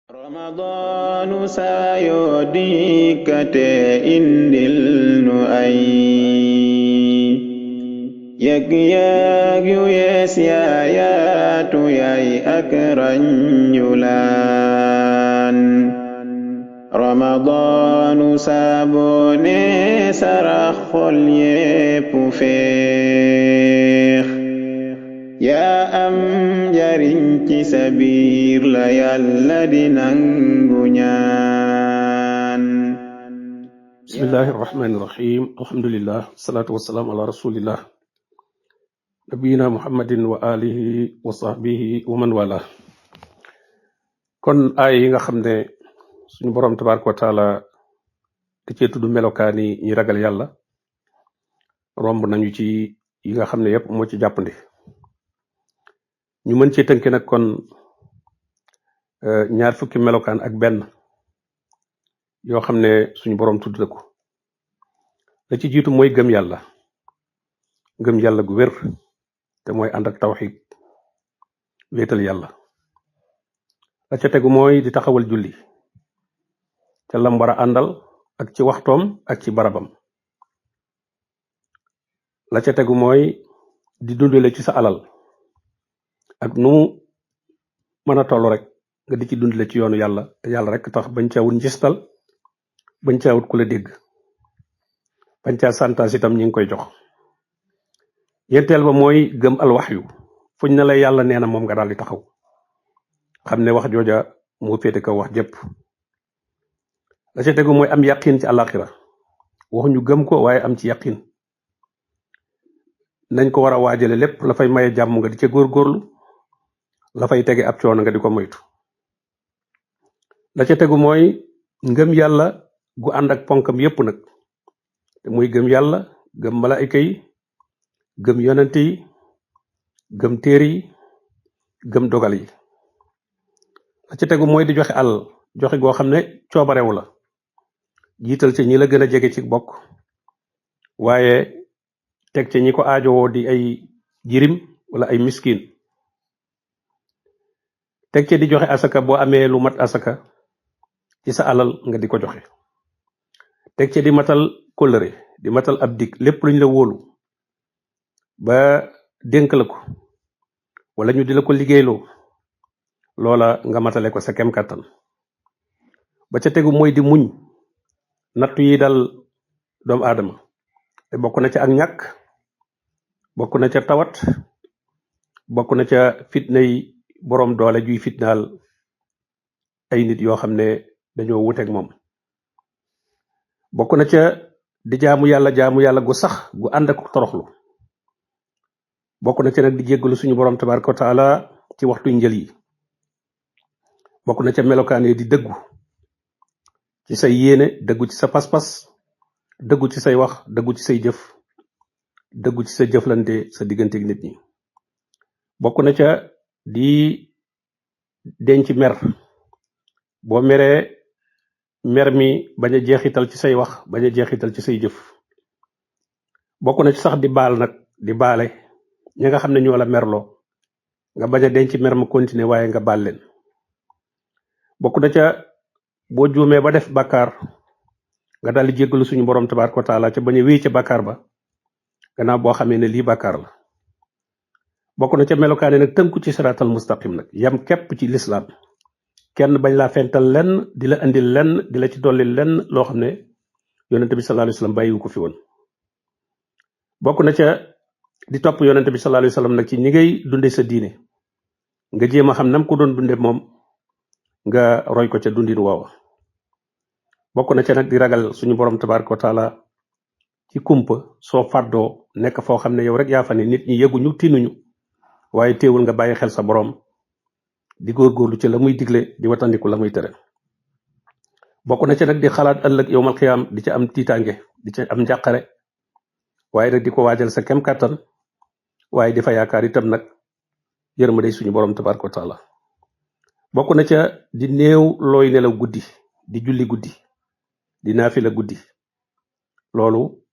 ramadaanu saa yoo dikkatee indil nu ay yëg-yëg yu yees yaayaatu yaay ak ranjulaan ramadaanu saa boo nee sarax xol yépp féex yaa am njariñ ci sa biir la yàlla di nangu ñaan. bismillahi irrahmani irrahim alhamdulillah wasalaatu wasalaam ala rasulillah nabiyina muhammadin wa alihi wa sahbihi wa man wala. kon aay yi nga xam ne suñu boroom tabaraka wa taala da cee tudd melokaani ñi ragal yàlla romb nañu ci yi nga xam ne yépp moo ci jàppandi ñu mën cee tënk nag kon ñaar fukki melokaan ak benn yoo xam ne suñu boroom tudd na ko. la ci jiitu mooy gëm yàlla gu wér te mooy ànd ak tawxid wéetal yàlla. la ca tegu mooy di taxawal julli ca lam war a àndal ak ci waxtoom ak ci barabam. la ca tegu mooy di dundale ci sa alal ak nu mën a toll rek nga di ci dundale ci yoonu yàlla te yàlla rek tax bañ caa wut njistal bañ caa wut ku la dégg bañ caa santaas itam ñi ngi koy jox. ñeenteel ba mooy gëm alwaxyu fuñ ne la yàlla nee na moom nga daal di taxaw xam ne wax jooja moo féete kaw wax jëpp. la ca tegu mooy am yaqin ci àllaaxira waxuñu gëm ko waaye am ci yaqin nañ ko war a waajale lépp la fay maye jàmm nga di ca góorgóorlu la fay tege ab coono nga di ko moytu. la ca tegu mooy ngëm yàlla gu ànd ak ponkam yépp nag te muy gëm yàlla gëm malaayika yi gëm yonent yi gëm téere yi gëm dogal yi. la ca tegu mooy di joxe alal joxe goo xam ne coobarewu la jiital ci ñi la gën a jege ci bokk waaye teg ci ñi ko aajowoo di ay jirim wala ay miskin. teg ci di joxe asaka boo amee lu mat asaka ci sa alal nga di ko joxe. teg ci di matal kóllëre di matal ab dig lépp luñ la wóolu ba dénk la ko wala ñu di la ko liggéeyloo loola nga matale ko sa kem kàttan. ba ca tegu mooy di muñ nattu yi dal doomu aadama te bokk na ca ak ñàkk bokk na ca tawat bokk na ca fitna yi boroom doole juy fitnaal ay nit yoo xam ne dañoo wuteeg moom. bokk na ca di jaamu yàlla gu sax gu ànd ak toroxlu. bokk na ca nag di jéggalu suñu boroom tabaraka wa taala ci waxtu njël yi. bokk na ca melokaan yi di dëggu ci say yéene dëggu ci sa pas-pas dëggu ci say wax dëggu ci say jëf dëggu ci sa jëflante sa digganteeg nit ñi. bokk na ca di denc mer boo meree mer mi bañ a jeexital ci say wax bañ a jeexital ci say jëf. bokk na ci sax di baal nag di baale ñi nga xam ne ñoo la merloo nga bañ a denc mer ma continuer waaye nga baal leen. bokk na ca boo juumee ba def bàkkaar nga daal di jéggalu suñu borom tabaaraka wa taala ca bañ a wéy ca bàkkaar ba gannaaw boo xamee ne lii bàkkaar la. bokk na ca melokaane nag tënku ci siraatal mustaqim nag yam képp ci lislaam kenn bañ laa fental lenn di la indil lenn di la ci dolli lenn loo xam ne yonente bi sallallahu alayhi wasallam bàyyiwu ko fi woon. bokk na ca di topp yonente bi sallallahu alayhi wasallam nag ci ñi ngay dunde sa diine nga jéem a xam nam ko doon dunde moom nga roy ko ca dundin woowa. bokk na ca nag di ragal suñu borom tabaraka wa taala ci kumpa soo fàddoo nekk foo xam ne yow rek yaa fa ne nit ñi yëguñu tinuñu waaye teewul nga bàyyi xel sa borom di góorgóorlu ci la muy digle di watandiku la muy tere. bokk na ca nag di xalaat ëllëg yowmal xiyaam di ca am tiitaange di ca am njàqare waaye nag di ko waajal sa kem kàttan waaye di fa yaakaar itam nag yërmande suñu borom tabaraka wa taala. bokk na ca di néew looy nelaw guddi di julli guddi di naafila guddi loolu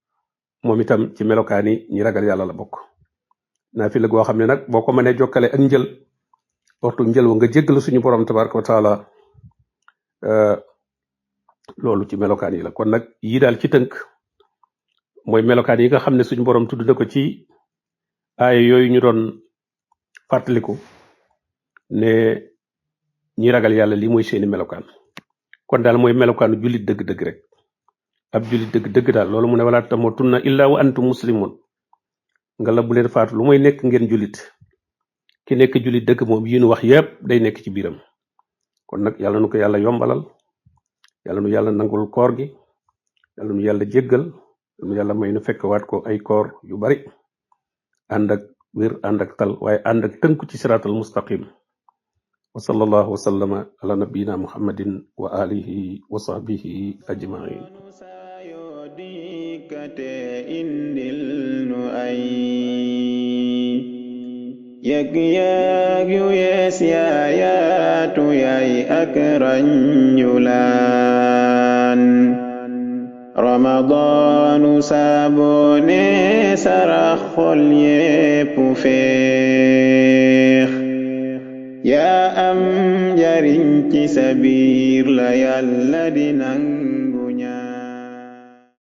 moom itam ci melokaani ñi ragal yàlla la bokk. naafila goo xam ne nag boo ko mënee jokkale ak njël waxtu njël wa nga jéggalu suñu borom tabaraka wa taala loolu ci melokaan yi la kon nag yii daal ci tënk mooy melokaan yi nga xam ne suñu borom tudd na ko ci aaya yooyu ñu doon fàttaliku ne ñi ragal yàlla lii mooy seeni melokaan kon daal mooy melokaanu jullit dëgg-dëgg rek ab jullit dëgg-dëgg daal loolu mu ne wala tamutunna illa wa antum muslimun nga la bu leen faatu lu mooy nekk ngeen jullit ki nekk jullit dëgg moom yi nu wax yépp day nekk ci biiram kon nag yàlla nu ko yàlla yombalal yàlla nu yàlla nangul koor gi yàlla nu yàlla jéggal nu yàlla may nu fekk waat ko ay koor yu bari ànd ak wér ànd ak tal waaye ànd ak tënku ci siraatal mustaqim wa sallallahu wa sallama ala nabiyina muhammadin wa alihi wa sahbihi ajmain yëg yu yees yaayaatu yaay ak rañulaan ramadaanu saabone sarax xol yépp féex yaa am njariñ ci sa biir la yàlla di nang